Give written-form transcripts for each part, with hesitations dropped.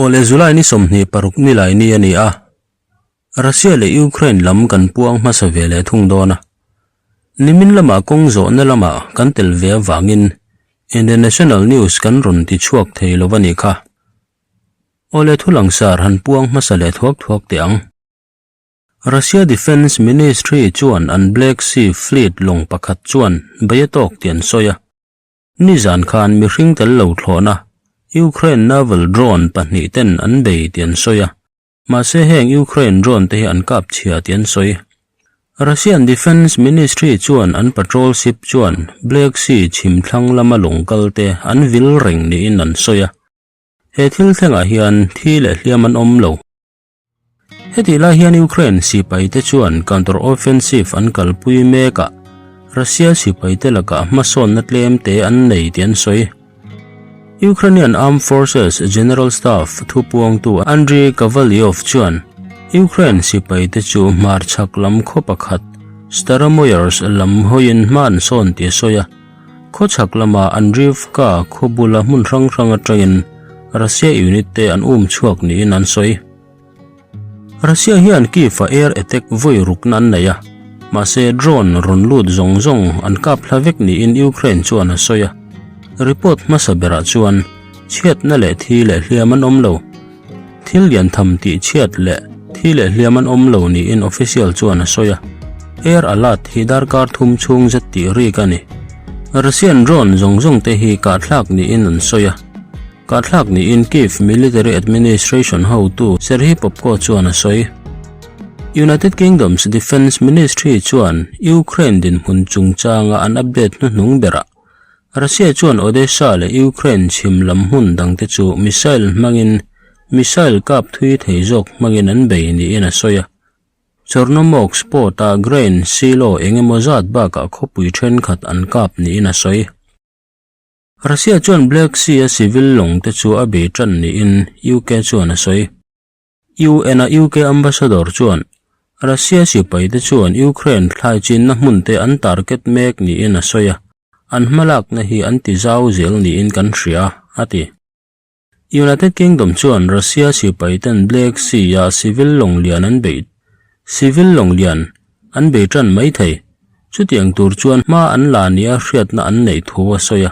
Awle July ni 26 nilai ni a ni a, Russia leh Ukraine lam kan puang hmasa ve leh thung dawn a. Nimin lamah kawng zawhna lamah kan tel ve avangin International News kan rawn ti chhuak thei lo a nih kha. Awle thu langsar han puang hmasa leh thuak thuak teh ang. Russia Defence Ministry chuan an Black Sea Fleet lawng pakhat chuan bei a tawk tih an sawi a. Nizan khan mihring tel lo thlawhna Ukraine naval drone pahnihten an bei tih an sawi a, mahse heng Ukraine drone te hi an kap chhia tih an sawi. Russian Defence Ministry chuan an patrol ship chuan Black Sea chhim thlang lama lawng kal te an vil reng niin an sawi a. He thil thlengah hian thi leh hliam an awm lo. Hetih lai hian Ukraine sipaite chuan counter-offensive an kalpui mek a, Russia sipaite lakah hmasawnna tlem te an nei tih an sawi. Ukrainian Armed Forces General Staff thupuangtu Andriy Kovalyov chuan Ukraine sipaite chu hmarchhak lam khaw pakhat Staromoyarsk lam hawiin hma an sawn tih a sawi a, khawchhak lama Andriivka khaw bula hmun hrang hrang atangin Russia unit te an um chhuak niin an sawi. Russia hian Kyiv-a air attack vawi rukna an nei a, mahse drone rawn lut zawng zawng an kap hla vek niin Ukraine chuan a sawi a. Report hmasa berah chuan chhiatna leh thi leh hliam an awm lo. Thil lian tham tih chhiat leh thi leh hliam an awm lo niin official chuan a sawi a. Air alert hi darkar thum chhung zet tih rik a ni. Russian drone zawng zawng te hi kahthlak niin an sawi a. Kahthlak niin Kyiv Military Administration hotu Serhiy Popko chuan a sawi. United Kingdom's Defence Ministry chuan Ukraine dinhmun chungchanga an update hnuhnung berah Russia chuan Odesa leh Ukraine chhim lam hmun dangte chu missile hmangin missile kap thui thei zawk hmangin an bei niin a sawi a. Chornomorsk port-a grain silo engemaw zat bakah khawpui thenkhat an kap niin a sawi. Russia chuan Black Sea-a civil lawng te chu a bei tan niin UK chuan a sawi. UN-a UK ambassador chuan Russia sipaite chuan Ukraine thlai chinna hmun te an target mek niin a sawi a, an hmalakna hi an ti zau zel niin kan hria, a ti. United Kingdom chuan Russia sipaiten Black Sea-a civil lawng lian an beih civil lawng lian an bei tan mai thei. Chutiang tur chuan hma an la nia hriatna an neih thu a sawi a.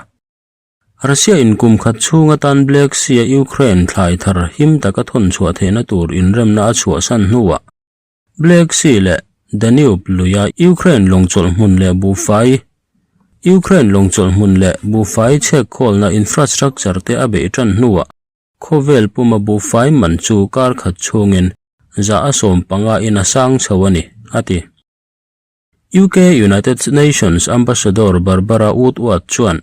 Russia in kum khat chhung atan Black Sea-a Ukraine thlai thar him taka thawn chhuah theihna tur inremna a chhuahsan hnuah Black Sea leh Danube luia Ukraine lawngchawlh hmun leh buhfai Ukraine lawngchawlh hmun leh buhfai chhekkhawlna infrastructure te a beih tan hnuah Khawvel puma buhfai man chu kar khat chhungin 115 in a sang chho a ni, a ti. UK United Nations Ambassador Barbara Woodward chuan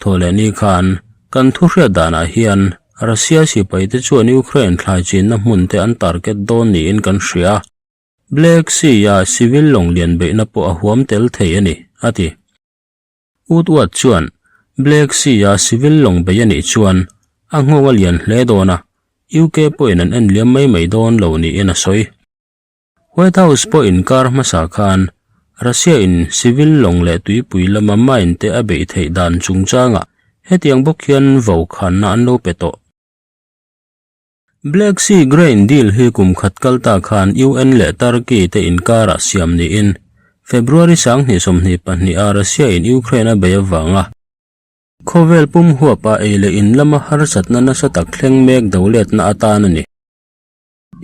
Thawhlehni khan kan thuhriat danah hian Russia sipaite chuan Ukraine thlai chinna hmunte an target dawn niin kan hria. Black Sea-a civil lawng lian beihna pawh a huam tel thei a ni, a ti. Woodward chuan Black Sea-a civil lawng bei a nih chuan a nghawng a lian hle dawn a, UK pawhin an en liam mai mai dawn lo niin a sawi. White House pawh inkar hmasa khan Russia-in civil lawng leh tuipui lama mine te a beih theih dan chungchangah hetiang bawk hian vokhanna an lo pe tawh. Black Sea Grain deal hi kum khat kal ta khan UN leh Turkey te inkarah siam niin February 2022 a Russia in Ukraine a bei avanga khawvel pum huapa ei leh in lama harsatna nasa tak thleng mek doletna atan a ni.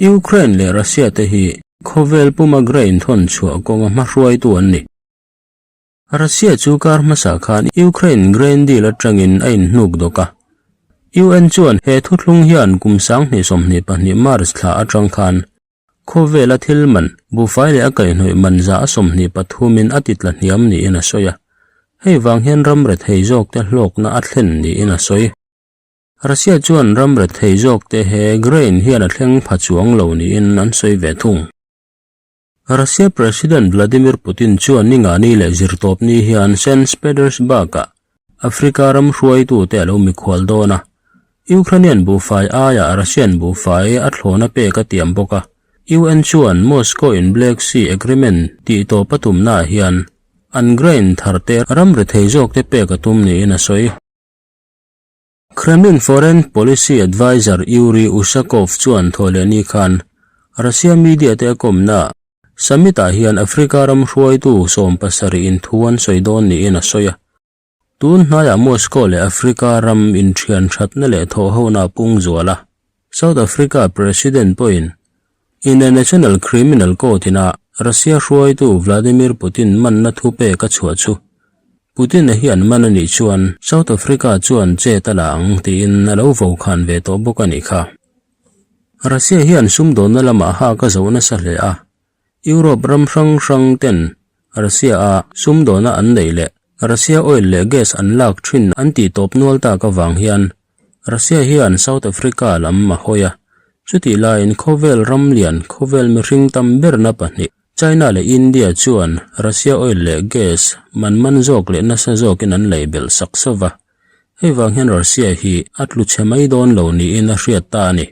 Ukraine leh Russia te hi khawvel puma grain thawn chhuah kawnga hmahruaitu an ni. Russia chu kar hmasa khan Ukraine grain deal atangin a inhnuk dawk a. UN chuan he thuthlung hian kum 2022 March thla atang khan khawvela thil man, buhfai leh a kaihhnawih man 23% in a titla hniam niin a sawi a. Hei vang hian ram rethei zawkte hlawkna a thlen niin a sawi. Russia chuan ram rethei zawkte he grain hian a thleng pha chuang lo niin an sawi ve thung. Russia President Vladimir Putin chuan ningani leh zirtawpni hian Saint Petersburg-ah Africa ram hruaitute a lo mikhual dawn a, Ukrainian buhfai aiah Russian buhfai a thlawna pek a tiam bawk a. UN chuan Moscow-in Black Sea Agreement tih tawp a tumnaah hian an grain tharte ram rethei zawkte pek a tum niin a sawi. Kremlin Foreign Policy Adviser Yuri Ushakov chuan thawhlehni khan Russia media te a kawmna summit-ah hian Africa ram hruaitu 70 in thu an sawi dawn niin a sawi a. Tun hnaiah Moscow leh Africa ram inthian thatna leh thawhhona a pung zual a, South Africa President pawhin International Criminal Court ina Russia hruaitu Vladimir Putin manna thupek a chhuah chu Putin-a hi an man a nih chuan South Africa chuan chet a la ang tiin a lo vo khan ve tawh bawk a nih kha. Russia hian sumdawnna lamah hak a zoh nasa hle a, Europe ram hrang hrang ten Russia-a sumdawna an neih leh Russia oil leh gas an lak thin an tih tawp nual tak avang hian Russia hian South Africa lam a hawi a, chutih laiin khawvel ram lian khawvel mihring tam berna pahnih China leh India chuan Russia oil leh gas man man zawk leh nasa zawkin an lei belh sak sauh va, hei vang hian Russia hi a tlu chhe mai dawn lo niin a hriat ta a ni.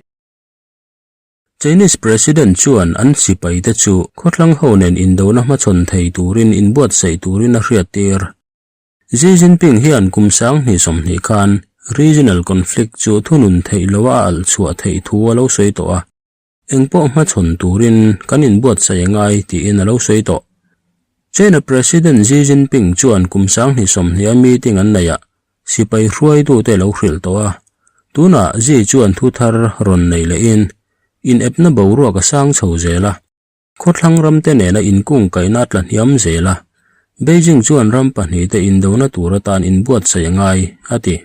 Chinese President chuan an sipaite chu khawthlang ho nen indona hmachhawn thei turin inbuatsaih turin a hriattir. Xi Jinping hian kum 2020 khan regional conflict chu thunun theih loha a alh chhuah theih thu a lo sawi tawh a, engpawh hmachhawn turin kan inbuatsaih a ngai tiin a lo sawi tawh. China President Xi Jinping chuan kum 2020 a meeting an neihah Sipai hruaitute lo hrilh tawh a, tunah Xi chuan thu thar rawn nei lehin inepna boruak a sang chho zel a, khawthlang ramte nena inkungkaihna a tla hniam zel a, Beijing chuan ram pahnihte indona tur atan inbuatsaih a ngai, a ti.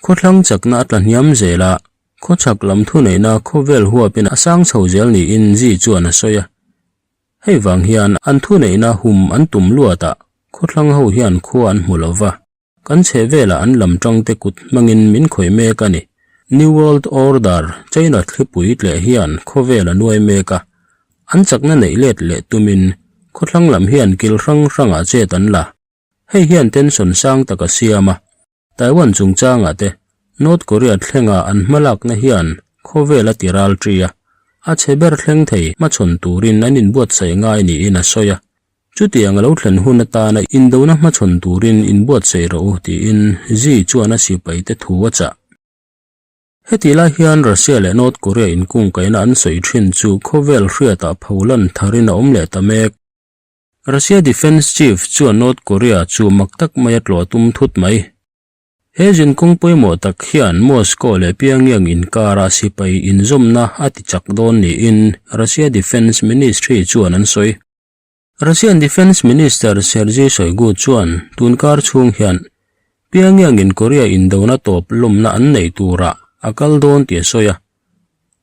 Khawthlang chakna a tla hniam zel a, khawchhak lam thuneihna khawvel huapin a sang chho zel niin Xi chuan a sawi a. Hei vang hian an thuneihna hum an tum luatah khawthlang ho hian khua an hmu lo va, kan chhehvelah an lam tangte kut hmangin min khawih mek a ni. New World Order, China thlipui tleh hian khawvel a nuai mek a, an chakna neih let leh tumin khawthlang lam hian kil hrang hrangah chet an la. Hei hian tension sang tak a siam a, Taiwan chungchangah te North Korea thlenga an hmalakna hian khawvel a ti ral ṭi a, a chhe ber thleng thei hmachhawn turin an inbuatsaih ngai niin a sawi a. Chutiang a lo thlen hun atana indona hmachhawn turin inbuatsaih rawh u tiin Xi chuan a sipaite thu a chah. Hetih lai hian Russia leh North Korea inkungkaihna an sawi ṭhin chu khawvel hriatah pholan tharin a awm leh ta mek. Russia Defence Chief chuan North Korea chu mak tak mai a tlawh tum thut mai. He zinkawng pawimawh tak hian Moscow leh Pyongyang inkara sipai inzawmna a ti chak dawn niin Russia Defence Ministry chuan an sawi. Russian Defence Minister Sergei Shoigu chuan tunkar chhung hian Pyongyang-in Korea indona tawp lawmna an neih turah a kal dawn tih a sawi a.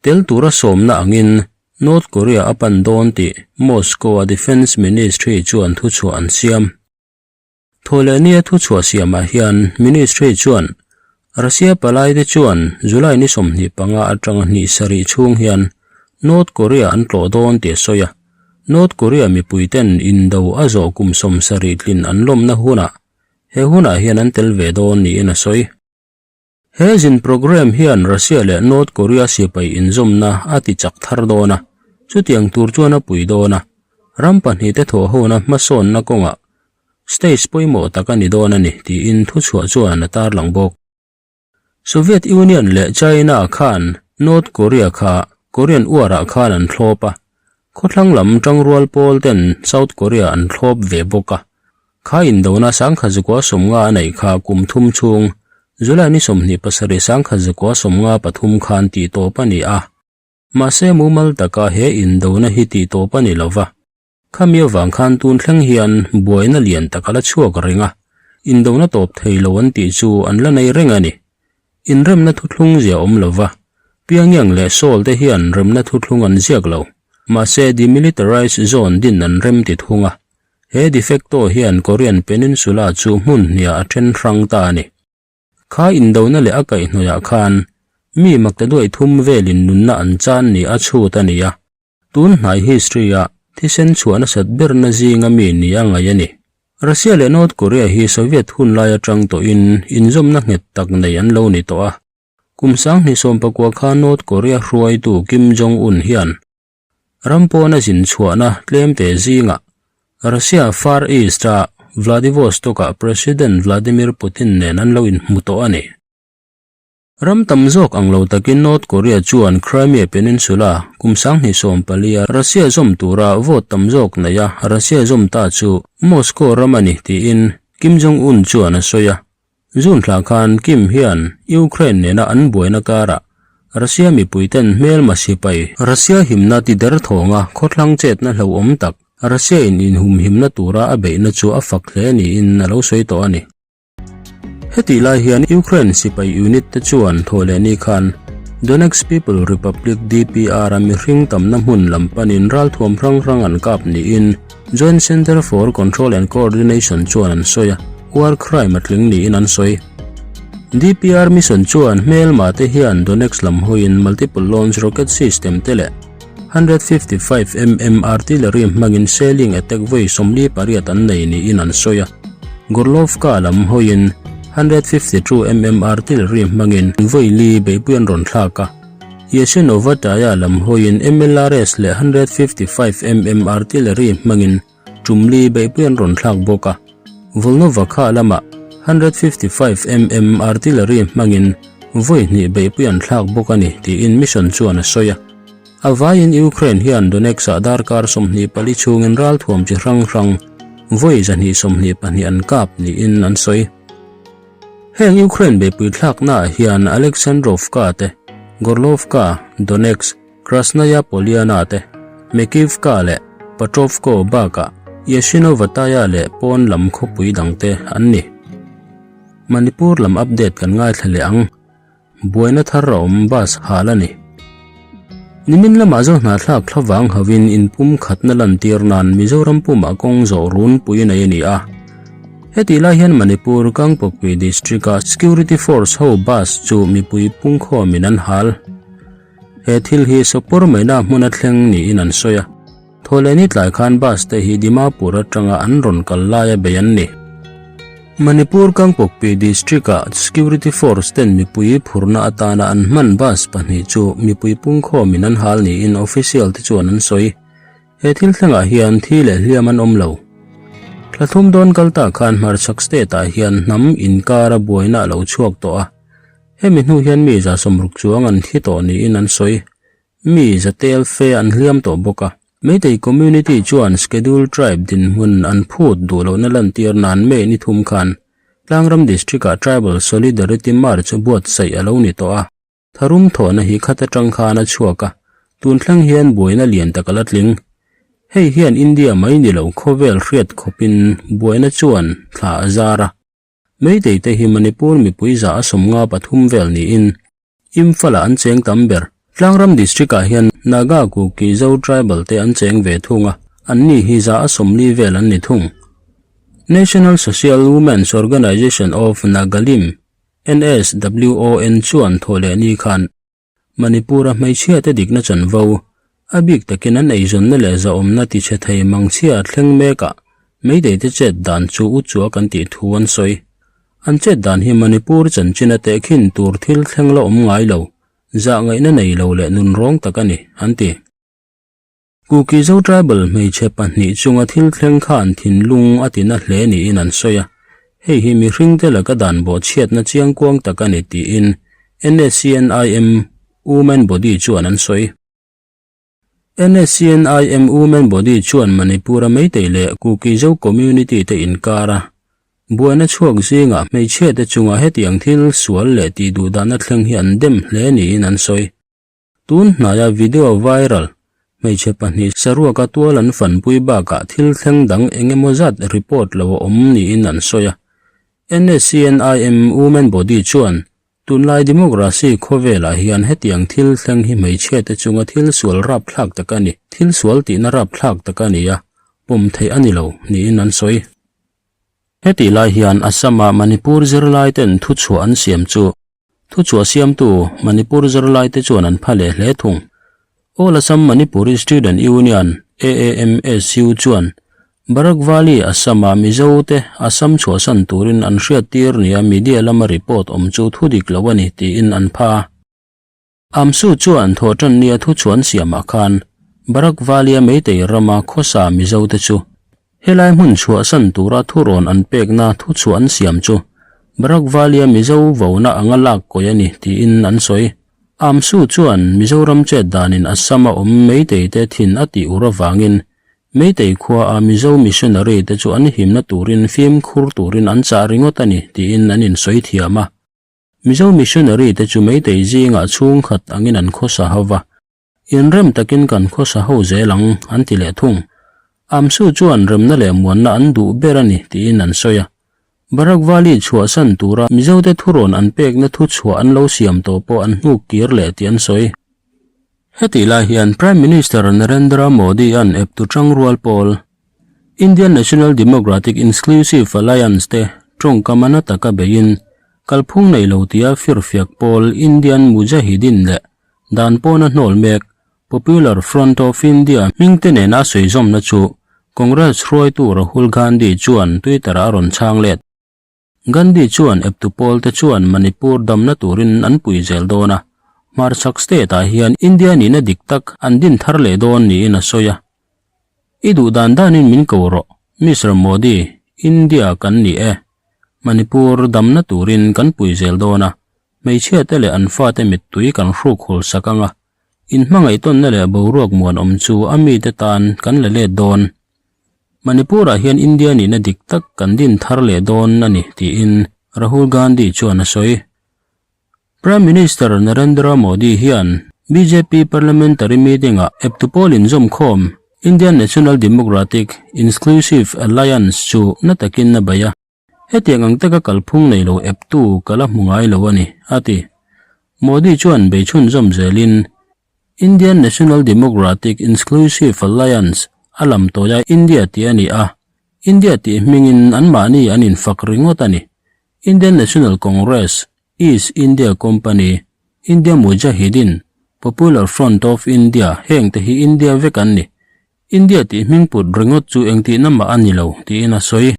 Tel tura sawmna angin North Korea a pan dawn tih Moscow-a Defence Ministry chuan thuchhuah an siam. Thawhlehnia thuchhuah siamah hian Ministry chuan Russia palaite chuan July ni 25 atanga hnih sarih chhung hian North Korea an tlawh dawn tih a sawi a. North Korea mipuiten indo a zawh kum 70 tlin an lawmna hunah he hunah hian an tel ve dawn niin a sawi. He zin programme hian Russia leh North Korea sipai inzawmna a ti chak thar dawn a, chutiang tur chuan a pui dawn a, ram pahnihte thawhhona hmasawnna kawngah stage pawimawh tak a ni dawn a ni, tiin thuchhuah chuan a tarlang bawk. Soviet Union leh China khan North Korea kha Korean War-ah khan an thlawp a, khawthlang lam tangrual pawl ten South Korea an thlawp ve bawk a, Kha indona 1950 a neih kha kum thum chhung, July ni 27 1953 khan tih tawp a ni a. Mahse mumal taka he indona hi tih tawp a ni lo va. Khami avang khan tun thleng hian buaina lian tak a la chhuak reng a, indona tawp thei lo an tih chu an la nei reng a ni. Inremna thuthlung zia awm lo va, Pyongyang leh Seoul te hian remna thuthlung an ziak lo. Mahse demilitarized zone din an rem ti thung a. He de facto hian Korean Peninsula chu hmun hniah a then hrang ta a ni. Kha indona leh a kaihhnawihah khan mi maktaduai thum velin nunna an chan ni a chhut a ni a, tun hnai history-a thisen chhuah nasat berna zinga mi ni a ngaih a ni. Russia leh North Korea hi Soviet hun lai atang tawhin inzawmna nghet tak nei an lo ni tawh a. Kum 2019 kha North Korea hruaitu Kim Jong-un hian Ram pawna zin chhuahna tlemte zingah Russia Far East-a Vladivostok-ah President Vladimir Putin nen an lo inhmu tawh a ni. Ram tam zawk ang lo takin North Korea chuan Crimea Peninsula kum 2014 a Russia zawm tura vote tam zawk neih a Russia zawm ta chu Moscow ram a ni tiin Kim Jong Un chuan a sawi a. June thla khan Kim hian Ukraine nena an buaina karah Russia mipuiten hmelma sipai Russia himna ti der thawnga khawthlang chetna hlauhawm tak Russia in inhumhimna tura a beihna chu a fak hle niin a lo sawi tawh a ni. Hetih lai hian Ukraine sipai unit te chuan thawhlehni khan Donetsk People Republic, DPR, a mihring tamna hmun lam panin ralthuam hrang hrang an kap niin Joint Center for Control and Coordination chuan an sawi a, war crime a tling niin an sawi. DPR mission chuan hmelma te hian Donetsk lam hawiin multiple launch rocket system te leh 155 mm artillery hmangin shelling attack vawi 48 an nei niin an sawi a. Gorlovka lam hawiin 152 mm artillery hmangin vawi li beihpui an rawn thlak a. Yasinovataya lam hawiin MLRS leh 155 mm artillery hmangin tum li beihpui an rawn thlak bawk a. Volnovakha lamah 155 mm artillery hmangin vawi hnih beihpui an thlak bawk a ni tiin mission chuan a sawi a. A vaiin Ukraine hian Donetsk-ah darkar 24 chhungin ralthuam chi hrang hrang vawi 222 an kap niin an sawi. Heng Ukraine beihpui thlaknaah hian Alexandrovka te, Gorlovka, Donetsk, Krasnaya Polyana te, Mekivka leh Petrovko bakah Yasinovataya leh pawn lam khawpui dangte an ni. Manipur lam update kan ngaithla leh ang. Buaina thar a awm bus hal a ni. Nimin lamah zo hnahthlak thlavang hovin inpum khatna lantir nan Mizoram pumah kawng zawh runpui nei a ni a. Hetih lai hian Manipur Kangpokpi District-a Security Force ho bus chu mipui pungkhawmin an hal. He thil hi Sopor Maina hmuna thleng niin an sawi a. Thawhlehni tlai khan bus te hi Dimapur atanga an rawn kal laia bei an ni. Manipur Kangpokpi District-ah Security Force ten mipui phurna atana an hman bus pahnih chu mipui pungkhawmin an hal niin official te chuan an sawi. He thil thlengah hian thi leh hliam an awm lo. Thla thum dawn kal ta khan hmarchhak state-ah hian hnam inkara buaina a lo chhuak tawh a. Hemi hnu hian mi 60 chuang an thi tawh niin an sawi. Mi za tel fe an hliam tawh bawk a. Meitei community chuan Scheduled Tribe dinhmun an phut duh lohna lantir nan May ni thum khan Tlangram District-ah Tribal Solidarity March buatsaih a lo ni tawh a. Tharum thawhna hi khat atang khan a chhuak a, tun thleng hian buaina lian tak a la tling. Hei hian India mai ni lo khawvel hriat khawpin buaina chuan thla a zar a. Meitei te hi Manipur mipui za a 53 vel niin Imphal-ah an cheng tam ber. Tlangram District-ah hian Naga Kuki Zo Tribal te an cheng ve thung a, anni hi za a 40 vel an ni thung. National Social Women's Organisation of Nagalim, NSWON, chuan thawhlehni khan Manipur-a hmeichhiate dikna chanvo, a bik takin an eizawnna leh zahawmna tichhe thei mangchhia thleng mekah Meitei-te chet dan chu u chua kan tih thu an sawi. An chet dan hi Manipur chanchina tehkhin tur thil thleng la awm ngai lo, zah ngaihna nei lo leh nunrawng tak a ni, an ti. Kuki Zo Tribal hmeichhe pahnih chunga thil thleng khan thinlung a tina hle niin an sawi a, hei hi mihringte laka dan bawhchhiatna chiangkuang tak a ni tiin NSCNIM Women Body chuan an sawi. NSCNIM Women Body chuan Manipur-a Meitei leh Kuki Zo community te inkara buaina chhuak zingah hmeichhiate chunga hetiang thil sual leh tihduhdahna thleng hi an dem hle niin an sawi. Tun hnaia video viral, hmeichhe pahnih saruaka tual an fanpui bakah thil thleng dang eng emaw zat report lo a awm niin an sawi a. NSCNIM Women Body chuan tunlai democracy khawvelah hian hetiang thil thleng hi hmeichhiate chunga thil sual rapthlak tak a ni, thil sual tihna rapthlak tak a ni a, pawm theih a ni lo niin an sawi. Hetih lai hian Assam-ah Manipur zirlaiten thuchhuah an siam chu Thuchhuah siamtu Manipur zirlaite chuan an pha leh hle thung. All Assam Manipuri Student Union, AAMSU, chuan Barak Valley Assam-ah Mizote Assam chhuahsan turin an hriattir nia media lama report awm chu thu dik lo a ni tiin an pha. AAMSU chuan thawhṭan nia thuchhuah an siamah khan Barak Valley-a Meitei rama khawsa Mizote chu Helai hmun chhuahsan tura thurawn an pekna thuchhuah an siam chu. Barak Valley-a Mizo vona anga lak kawi a ni tiin an sawi. AMSU chuan Mizoram chet danin Assam-a awm Meitei te thin a tih ur avangin Meitei khua a Mizo missionary te chu an himna turin fimkhur turin an chah ringawt a ni tiin an insawi thiam a. Mizo missionary te chu Meitei zingah chhungkhat angin an khawsa ho va. Inrem takin kan khawsa ho zel ang, an ti leh thung. Amsu chuan remna leh muanna an duh ber a ni tiin an sawi a. Barak Valley chhuahsan tura Mizote thurawn an pekna thuchhuah an lo siam tawh pawh an hnuk kir leh tih an sawi. Hetih lai hian Prime Minister Narendra Modi-a'n eptu tangrual pawl, Indian National Democratic Insclusive Alliance te tawngkam a na taka beiin kalphung nei lo tia firfiak pawl Indian Mujahideen leh Dan pawna hnawl mek Popular Front of India hmingte nena a sawi zawmna chu Congress hruaitu Rahul Gandhi chuan Twitter-ah a rawn chhang let. Gandhi chuan eptu pawlte chuan Manipur damna turin an pui zel dawn a, hmarchhak state-ah hian India nihna dik tak an din thar leh dawn niin a sawi a. I duh dan danin min ko rawh, Mister Modi, India kan ni e. Manipur damna turin kan pui zel dawn a, Hmeichhia te leh an fate mittui kan hruk hul sak ang a, inhmangaihtawnna leh boruak muanawm chu a mite tan kan la let dawn. Manipur-ah hian India nihna dik tak kan din thar leh dawn a ni, tiin Rahul Gandhi chuan a sawi. Prime Minister Narendra Modi hian bjp parliamentary meeting-ah eptu pawl inzawmkhawm Indian National Democratic Insclusive Alliance chu na takin a bei a. Hetiang ang taka kalphung nei lo eptu ka la hmu ngai lo a ni, a ti. Modi chuan bei chhunzawm zelin Indian National Democratic Insclusive Alliance a lam tawia India tih a ni a, India tih hmingin anmahni an infak ringawt a ni. Indian National Congress, East India Company, India Mujahideen, Popular Front of India hengte hi India vek an ni. India tih hming put ringawt chu engtihna mah a ni lo, tiin a sawi.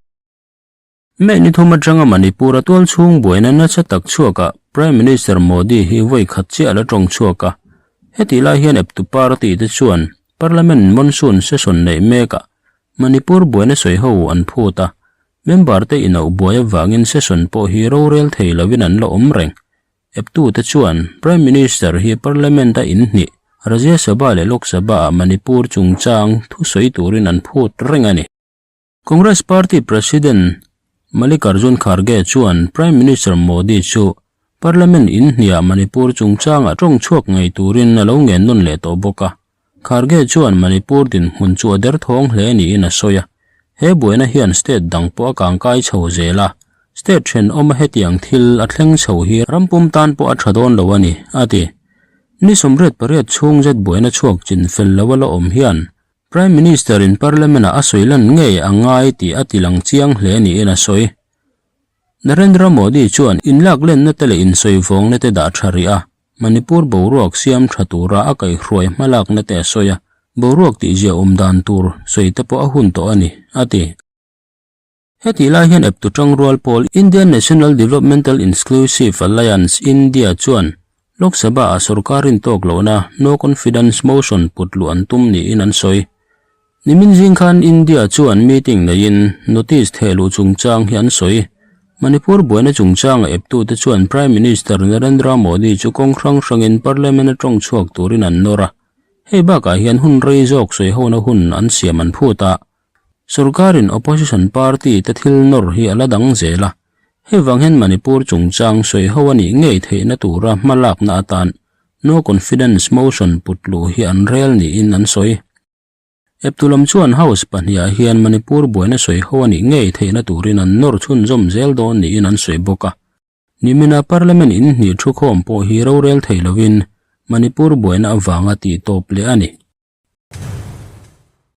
May ni thum atanga Manipur-a tualchhung buaina nasa tak chhuakah Prime Minister Modi hi vawi khat chiah a la tawng chhuak a. Hetih lai hian eptu party te chuan Parliament monsoon session neih mekah Manipur buaina sawi ho an phut a, member te inauh buai avangin session pawh hi rorel thei lovin an la awm reng. Eptu te chuan Prime Minister hi Parliament-a inhnih Rajya Sabha leh Lok Sabha-ah Manipur chungchang thusawi turin an phut reng a ni. Congress Party President Mallikarjun Kharge chuan Prime Minister Modi chu Parliament inhniah Manipur chungchangah tawng chhuak ngei turin a lo ngen nawn leh tawh bawk a. Kharge chuan Manipur dinhmun chu a derthawng hle niin a sawi a, he buaina hian state dang pawh a kangkai chho zel a, state thenawma hetiang thil a thleng chho hi ram pum tan pawh a tha dawn lo a ni, a ti. Ni 88 chhung zet buaina chhuak chin fel lo a la awm hian Prime Minister in Parliament-ah a sawi lan ngei a ngai tih a tilang chiang hle niin a sawi. Narendra Modi chuan inlaklenna te leh insawivawngne te dah tha rih a, Manipur boruak siam tha tura a kaihhruai hmalakna te a sawi a, boruak tihzia awm dan tur sawi te pawh a hun tawh a ni, a ti. Hetih lai hian eptu tangrual pawl Indian National Developmental Insclusive Alliance, India, chuan Lok Sabha-ah sorkar rintawk lohna No Confidence Motion put luh an tum niin an sawi. Nimin zing khan India chuan meeting neiin notice theh luh chungchang hi an sawi. Manipur buaina chungchanga eptute chuan Prime Minister Narendra Modi chu kawng hrang hrangin Parliament-a tawng chhuak turin an nawr a. Hei bakah hian hun rei zawk sawihona hun an siam an phut a. Sorkarin opposition party te thil nawr hi a la dang zel a, hei vang hian Manipur chungchang sawi ho a nih ngei theihna tura hma lakna atan no confidence motion put luh hi an rel niin an sawi. Eptu lam chuan House pahniha hian Manipur buaina sawi ho a nih ngei theihna turin an nawr chhunzawm zel dawn niin an sawi bawk a. Nimina Parliament inhnih thukhawm pawh hi rorel thei lovin Manipur buaina avanga tih tawp leh a ni.